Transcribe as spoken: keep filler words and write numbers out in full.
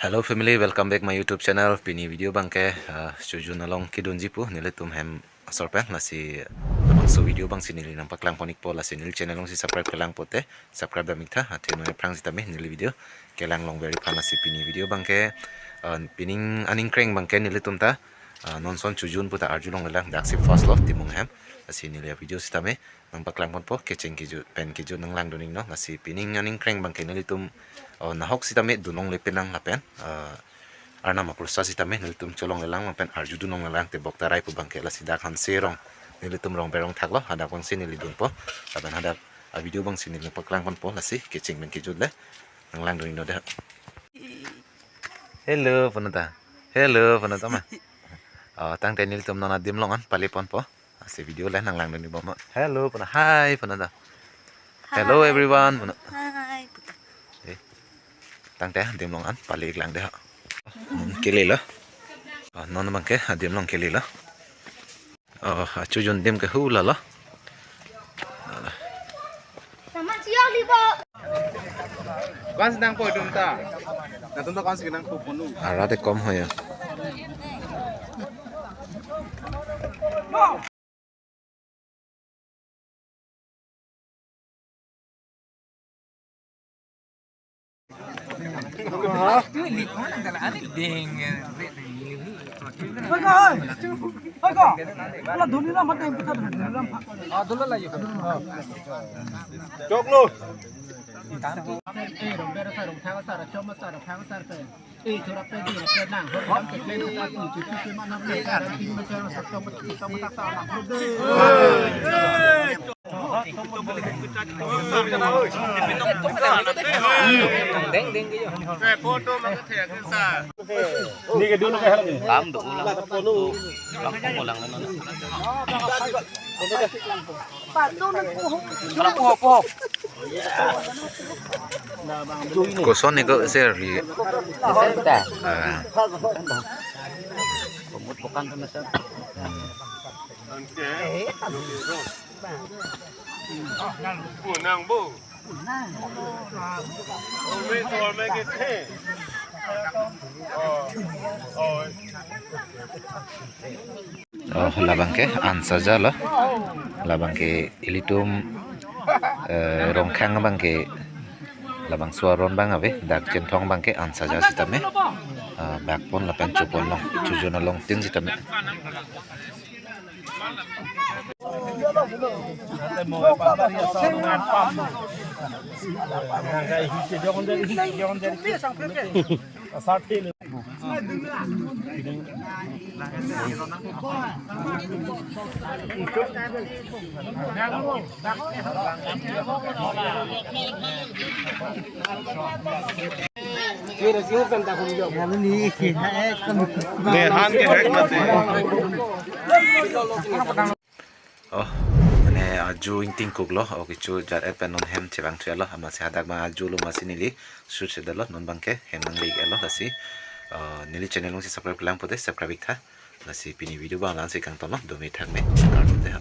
Hello family, welcome back my YouTube channel. Pini video abangke, uh, Chojun along kedunji pu nelitum hem asor pen, lasi labangso video abangsi neli nangpaklang pon-ikpo, lasi neli channel alongsi subscribe kelang pote subscribe dam-iktha, athe non aphrang sitame neli video kelang long very fun. Lasi pini video abangke, uh, pining aning kreng abangke nelitum ta, uh, non ason Chojun puta arjulonglelang, daksi first lo Timung ahem. Lasi neli avideo sitame nangpaklang ponpo, kecheng kejut pen kejut nanglangdun-iknon. Lasi pining aning kreng abangke nelitum, oh, nahok sitame dunlongle penang lapen, eh, Arnam aprusa sitame nelitum cholonglelang lapen arjudunlonglelang, tebok tarai pu abangke. Lasi dak hanse rong, nelitum rong berong thaklo, hadak abangsi neli dunpo. Lapen hadak avideo abangsi neli nangpaklang ponpo, lasi kecheng pen kejut le nanglangdun-iknon dei. Hello punota. Hello punota ma. Oh, tangte nelitum non adim along an pale ponpo. Lasi video le nanglangdun-ikbom. Hello puna, hi punota. Hello everyone puna. Hi. Eh, tangte adim along an pale-iklang dei. Hmm, kelelo. Oh, non abangke adim along kelelo. Oh, Chojun adim ke hu lalo. Kans nangpo itum ta. Nangtum ta kans nangpo ponu. Ara te kom hoya. Choklo. Kam do ulang. Ulang, ulang, ulang. Puho, puho. Koson ni ko share li. Senta. Ah. Pemut bukan pemesan. Punang bu. Umi tual me ke the. Oh, oh. Oh, labangke ansaja lo. Labangke ilitum, eh, Rongkhang abangke labangso aron abang ave, dak Chinthong abangke ansaja sitame, ah, bakpon lapen choponlong, Chojun along tin sitame. Nehan ke hek mati. Oh, mane aju ingtingkok lo, oh, kecho jat-et pen non hem chevang thulo, amatsi hadak abang aju lo amatsi neli shoot chedetlo, non abangke hem nangli-iklo, lasi, eh, neli channel alongsi subscribe kelang pote subscribe-iktha, lasi pini video abang la-ansi kangtonlo, dome thakme, kardom dei ha.